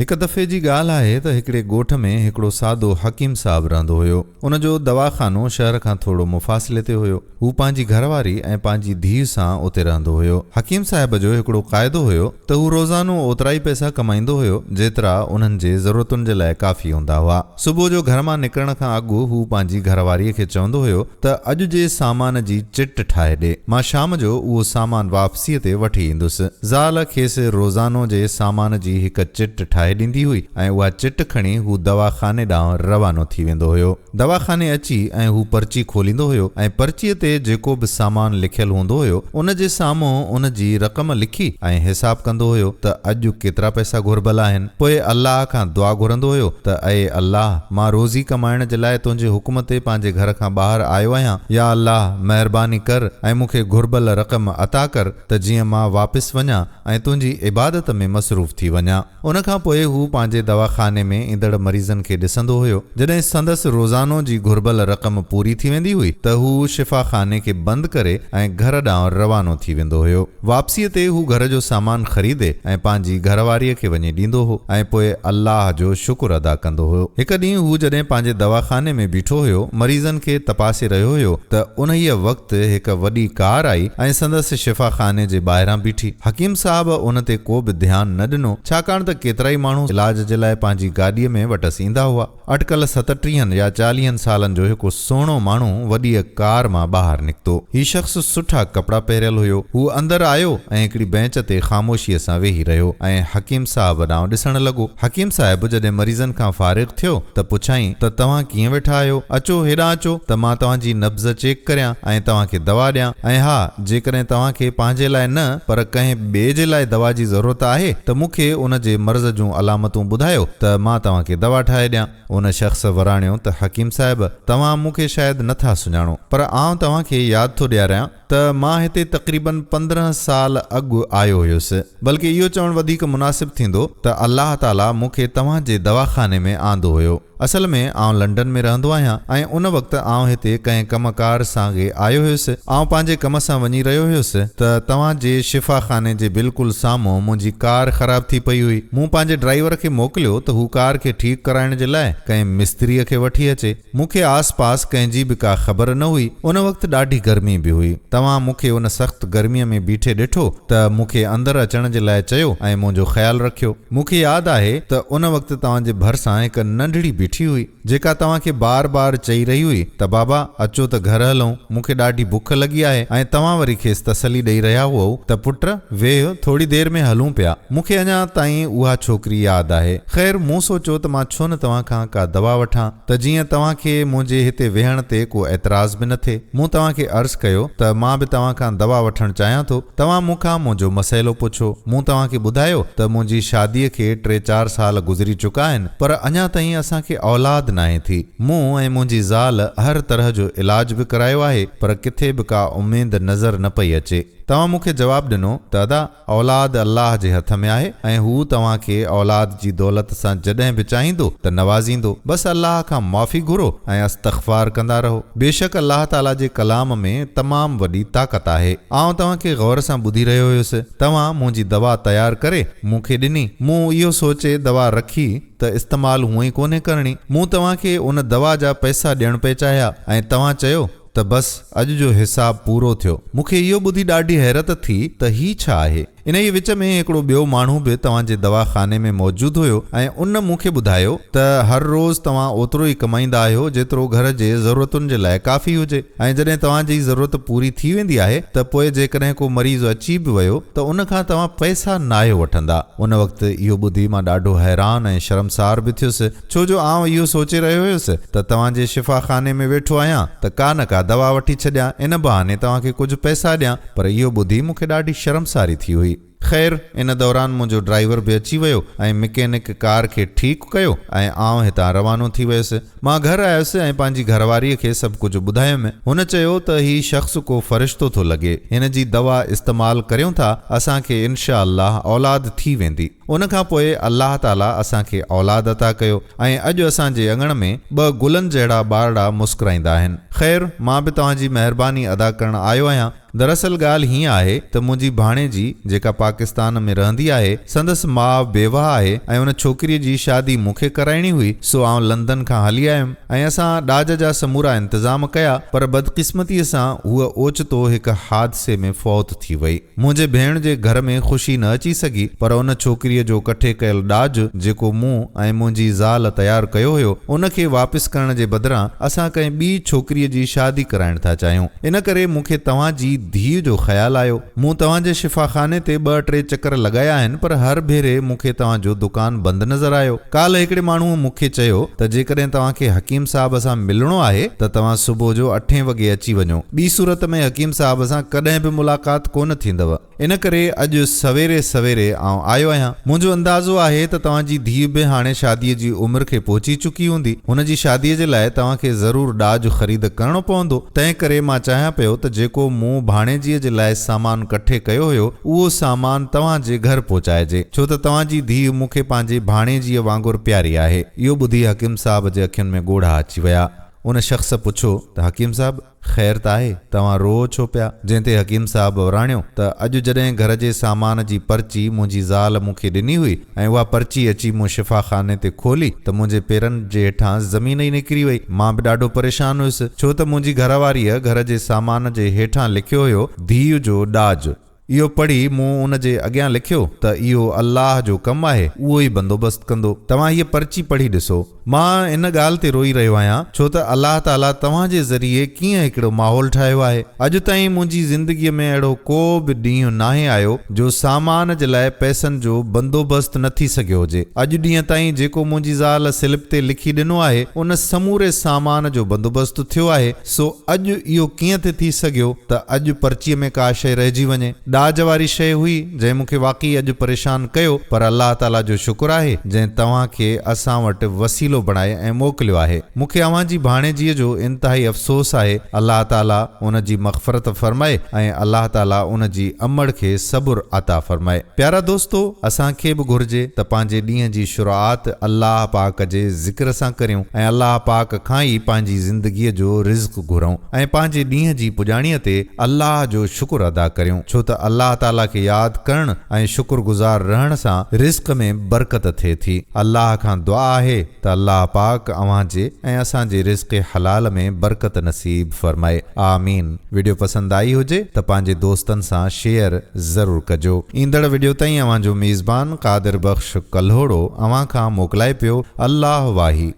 هڪ دفعي جي ڳالهه آهي ته هڪڙي ڳوٺ ۾ هڪڙو سادو حڪيم صاحب رهندو هيو. ان جو دواخانو شهر کان ٿورو مفاصلي تي هيو. هو پنهنجي گهر واري ۽ پنهنجي ڌيء سان اتي رهندو هيو. حڪيم صاحب جو هڪڙو قاعدو هيو ته هو روزانو اوترائي پئسا ڪمائيندو هيو جيترا انهن جي ضرورتن جي لاء ڪافي هوندا هئا. صبح جو گهر مان نڪرڻ کان اڳ هو پنهنجي گهر واريء کي چوندو هيو ته اڄ جي سامان جي چٽ ٺاهي ڏي، مان شام جو اهو سامان واپسيء تي وٺي ايندس. زال کيس روزانو جي سامان جي هڪ چٽ ٺاهي ڏيندي هئي ۽ اها چٽ کڻي هو دواخاني ڏانهن روانو ٿي ويندو هيو. دواخاني اچي ۽ هو پرچي کوليندو هيو ۽ پرچيء تي جيڪو به سامان لکيل هوندو هيو، ان جي سامهون ان جي رقم لکي ۽ حساب ڪندو هيو ته اڄ ڪيترا پئسا گهربل آهن. پوء الله کان دعا گهرندو هيو ته اي الله! مان روزي ڪمائڻ جي لاء تنهنجي حڪم تي پنهنجي گهر کان ٻاهر آيو آهيان، يا الله! مهرباني ڪر ۽ مون کي گهربل رقم عطا ڪر ته جيئن مان واپس وڃان ۽ تنهنجي عبادت ۾ مصروف ٿي وڃان. ان کان پوء هو پنهنجي دواخاني ۾ ايندڙ مريضن کي ڏسندو هيو. جڏهن سندس روزانو جي گهربل رقم پوري ٿي ويندي هئي ته هو شفاخاني کي بند ڪري ۽ گهر ڏانهن روانو ٿي ويندو هيو. واپسيء تي هو گهر جو سامان خريدي ۽ پنهنجي گهر واريء کي وڃي ڏيندو هو ۽ پوء الله جو شڪر ادا ڪندو هيو. هڪ ڏينهن هو جڏهن پنهنجي دواخاني ۾ بيٺو هيو، مريضن کي تپاسي رهيو هيو ته انهيء وقت هڪ وڏي ڪار آئي ۽ سندس شفاخاني جي ٻاهران بيٺي. حڪيم صاحب ان تي ڪو به ڌيان نه ڏنو، ڇاڪاڻ ته ڪيترائي ماڻهو علاج جي لاء پنهنجي گاڏيء ۾ وٽس ايندا هئا. اٽڪل ستٽيهن يا چاليهن سالن جو هڪ سهڻو ماڻهو وڏيء ڪار مان ٻاهر نڪتو. هي شخص سٺا ڪپڙا پهريل هيو. هو اندر آيو ۽ هڪڙي بئنچ تي خاموشيء سان ويهي رهيو ۽ حڪيم صاحب ڏانهن ڏسڻ لڳو. حڪيم صاحب جڏهن مريضن کان فارغ ٿيو ته پڇيائين ته توهان ڪيئن ويٺا آهيو؟ اچو هيڏانهن اچو ته مان توهان جي نبض چيڪ ڪريان ۽ توهان کي دوا ڏيان ۽ ها جيڪڏهن توهان کي پنهنجي لاء نه پر ڪنهن ٻئي جي لاء دوا جي ضرورت آهي ته مون کي ان جي مرض جون علامتون ٻڌايو ته مان توهان کي دوا ٺاهي ڏيان. ان شخص وراڻيو ته حڪيم صاحب توهان مون کي شايد نه ٿا سڃاڻو پر آئون توهان کي ياد ٿو ڏياريان ته مان هتي تقريباً 15 سال اڳ آيو هيس بلڪه اهو چوڻ وڌيڪ مناسب ٿيندو ته الله تعاليٰ مون کي توهان جي دواخاني ۾ آندو هيو. اصل ۾ آئون لنڊن ۾ رهندو آهيان ۽ ان وقت آئون هتي ڪنهن ڪم ڪار سانگي آيو هيس. آئون پنهنجي ڪم سان وڃي رهيو هيس ته توهان جي شفا خاني جي بلڪل سامهون منهنجي ڪار خراب ٿي پئي هئي. مون پنهنجي ڊرائيور کي موڪليو ته هو ڪار کي ٺيڪ ڪرائڻ جي لاء ڪنهن مستريء کي وٺي اچي. مون کي آس پاس ڪنهن جي به ڪا خبر نه هئي. ان وقت ڏاڍي گرمي به هئي. توهان مون کي ان سخت گرميء ۾ بيٺي ڏٺو ته مون کي اندر اچڻ جي لاء چيو ۽ منهنجو خيال رکيو. مون کي ياد آهي ته ان وقت توهان جي ڀرسان هڪ ننڍڙي بيٺي هئي، جيڪا توهان کي بار بار چئي رهي هئي ته بابا اچو ته گهر هلون، مون کي ڏاڍي بک لڳي آهي ۽ توهان وري کيس تسلي ڏئي رهيا هئو ته پٽ ويهه ٿوري دير ۾ هلون پيا. مون کي اڃا تائين اها ڇوڪري ياد آهي. خير مون سوچيو ته مان ڇو نه توهان کان ڪا دوا وٺان ته جيئن توهان کي منهنجي هتي ويهڻ تي ڪو اعتراض به نه ٿئي. مون توهان کي عرض ڪيو ته مان به توهان کان دوا وٺڻ چاهيان ٿو. توهان مون کان منهنجو مسئلو پڇيو. مون توهان کي ٻڌايو ته منهنجي شاديء کي ٽي چار سال گذري چڪا آهن پر اڃا تائين اسان کي اولاد ناهي ٿي. مون ۽ منهنجي زال هر طرح جو علاج به ڪرايو آهي پر ڪٿي به ڪا اميد نظر نه پئي اچي. توهان مون کي جواب ڏنو ته ادا! اولاد الله جي هٿ ۾ آهي ۽ هو توهان کي اولاد جي دولت سان جڏهن به چاهيندو ته نوازيندو، بس الله کان معافي گهرو ۽ استغفار ڪندا رهو. بيشڪ الله تعاليٰ جي ڪلام ۾ تمام وڏي طاقت آهي. آئون توهان کي غور سان ٻڌي رهيو هيس. توهان منهنجي دوا تيار ڪري مون کي ڏني. مون اهو سوچي دوا رکي ته استعمال هونئن ئي ڪونهي ڪرڻي. مون توهان کي ان دوا جا پئسا ڏيڻ پئي چاهيا ۽ توهان چيو ته بس اڄ جو حساب پورو ٿيو. مون کي اهو ٻڌي ڏاڍي حيرت ٿي ته هي ڇا آهي؟ انهيء وچ ۾ هڪڙو ٻيو ماڻهو به توهان جي دوا خاني ۾ موجود هيو ۽ ان مون کي ٻڌايو ته هر روز توهان اوترو ئي ڪمائيندا آهيو جيترو گهر جي ضرورتن جي لاء ڪافي هجي ۽ جڏهن توهان جي ضرورت پوري ٿي ويندي آهي ته پوء جيڪڏهن ڪو مريض اچي به ويو ته ان کان توهان پئسا ناهيو وٺندا. ان وقت اهو ٻڌي مان ڏاڍو حيران ۽ شرمسار به ٿيس ڇو جو آئون اهو سوچي رهيو هيس ته توهان جي شفا خاني ۾ ويٺو آهيان ته ڪا نه ڪا دوا وٺي ڇڏيان، ان بهاني توهان کي ڪجهه پئسا ڏيان، پر اهو ٻڌي مون کي ڏاڍي شرمساري ٿي هئي. خير، ان دوران منهنجو ڊرائيور به اچي ويو ۽ مڪينڪ ڪار کي ٺيڪ ڪيو ۽ آئون هتان روانو ٿي ويس. مان گهر آيس ۽ پنهنجي گهرواريء کي سڀ ڪجهه ٻڌايم. هن چيو ته هي شخص ڪو فرشتو ٿو لڳي، هن جي دوا استعمال ڪريون ٿا، اسان کي انشاء الله اولاد ٿي ويندي. ان کان پوء الله تعاليٰ اسان کي اولاد عطا ڪيو ۽ اڄ اسان جي اڱڻ ۾ ٻه گلن جهڙا ٻارڙا مسڪرائيندا آهن. خير، مان به توهان جي مهرباني ادا ڪرڻ آيو آهيان. دراصل ڳالهه هيئن آهي ته منهنجي ڀاڻيجي، جيڪا پاڪستان. پاڪستان ۾ رهندي آهي، سندس ماء بيواهه آهي ۽ ان ڇوڪريء جي شادي مون کي ڪرائڻي هئي، سو آئون لندن کان هلي آيم ۽ اسان ڏاج جا سمورا انتظام ڪيا، پر بدقسمتيء سان هوء اوچتو هڪ حادثي ۾ فوت ٿي وئي. منهنجي ڀيڻ جي گهر ۾ خوشي نه اچي سگهي، پر ان ڇوڪريء جو ڪٺي ڪيل ڏاج، جيڪو مون ۽ منهنجي زال تيار ڪيو هيو، ان کي واپس ڪرڻ جي بدران اسان ڪنهن ٻي ڇوڪريء جي شادي ڪرائڻ ٿا چاهيون. ان ڪري مون کي توهان جي ڌيء جو خيال آيو. مون توهان جي شفاخاني تي ٻه ٽي چڪر لڳايا آهن، پر هر ڀيري مون کي توهان جو دڪان بند نظر آيو. ڪالهه هڪڙي ماڻهوء مون کي چيو ته جيڪڏهن توهان کي حڪيم صاحب سان ملڻو آهي ته توهان صبح جو اٺين وڳي اچي وڃو. ٻي صورت ۾ حڪيم صاحب سان ڪڏهن به ملاقات ڪونه ٿيندؤ. ان ڪري اڄ سويري سويري آئون آيو آهيان. منهنجو اندازو آهي ته توهان جي ڌيء به هاڻي شاديء جي عمر کي پهچي چڪي هوندي. هن جي شاديء جي لاء توهان کي ضرور ڏاج خريد ڪرڻو پوندو. تنهن ڪري مان چاهيان پيو ته جيڪو مون ڀاڻيجيء جي لاء سامان ڪٺي ڪيو هيو، اهو سامان توهان جي گهر پهچائجي، ڇو ته توهان جي ڌيء مون کي پنهنجي ڀاڻيجيء وانگر پياري آهي. اهو ٻڌي حڪيم صاحب جي اکين ۾ ڳوڙها اچي ويا. ان شخص پڇيو ته حڪيم صاحب! خير ته آهي، توهان روئو ڇو پيا؟ جنهن تي حڪيم صاحب وراڻيو ته اڄ جڏهن گهر جي سامان جي پرچي منهنجي زال مون کي ڏني هئي ۽ اها پرچي اچي مون شفاخاني تي کولي ته منهنجي پيرن جي هيٺان زمين ئي نڪري وئي. مان به ڏاڍو پريشان هيس، ڇو ته منهنجي گهر واريء گهر جي سامان جي هيٺان لکيو هيو، ڌيء جو ڏاج. اهو پڙهي مون ان جي اڳيان لکيو ته اهو الله جو ڪم آهي، اهو ئي بندوبست ڪندو. توهان هيء پرچي پڙهي ڏسو. مان ان ڳالهه تي روئي رهيو آهيان، ڇو ته الله تعاليٰ توهان جي ذريعي ڪيئن هڪڙو ماحول ٺاهيو آهي. اڄ تائين منهنجي زندگيء ۾ اهڙو ڪو به ڏينهن ناهي آيو جو سامان جي لاء پئسن جو بندوبست نه ٿي سگهيو هجي. اڄ ڏينهن تائين جيڪو منهنجي زال سلپ تي لکي ڏنو آهي، ان سموري سامان جو بندوبست ٿيو آهي. سو اڄ اهو ڪيئن ٿي ٿي سگهيو ته اڄ پرچيء ۾ ڪا شيء رهجي وڃي. ڏاج واري شيء هئي، جنهن مون کي واقعي اڄ پريشان ڪيو، پر الله تعاليٰ جو شڪر آهي، جنهن توهان کي اسان وٽ وسيلو بڻائي ۽ موڪليو آهي. مون کي اوهان جي ڀاڻيجيء جو انتهائي افسوس آهي. الله تعاليٰ ان جي مغفرت فرمائي ۽ الله تعاليٰ ان جي امڙ کي صبر عطا فرمائي. پيارا دوستو! اسان کي به گهرجي ته پنهنجي ڏينهن جي شروعات الله پاڪ جي ذڪر سان ڪريون ۽ الله پاڪ کان ئي پنهنجي زندگيء جو رزق گهرون ۽ پنهنجي ڏينهن جي پڄاڻيء تي الله جو شڪر ادا ڪريون ڇو ته الله تعاليٰ کي ياد ڪرڻ ۽ شڪر گذار رهڻ سان رزق ۾ برڪت ٿئي ٿي. الله کان دعا آهي ته الله پاڪ اوهان جي ۽ اسان جي رزق حلال ۾ برڪت نصيب فرمائي. آمين. وڊيو پسند آئي هجي ته پنهنجي دوستن سان شيئر ضرور ڪجو. ايندڙ وڊيو تائين اوهان جو ميزبان قادر بخش ڪلهوڙو اوهان کان موڪلائي پيو. الله واهي.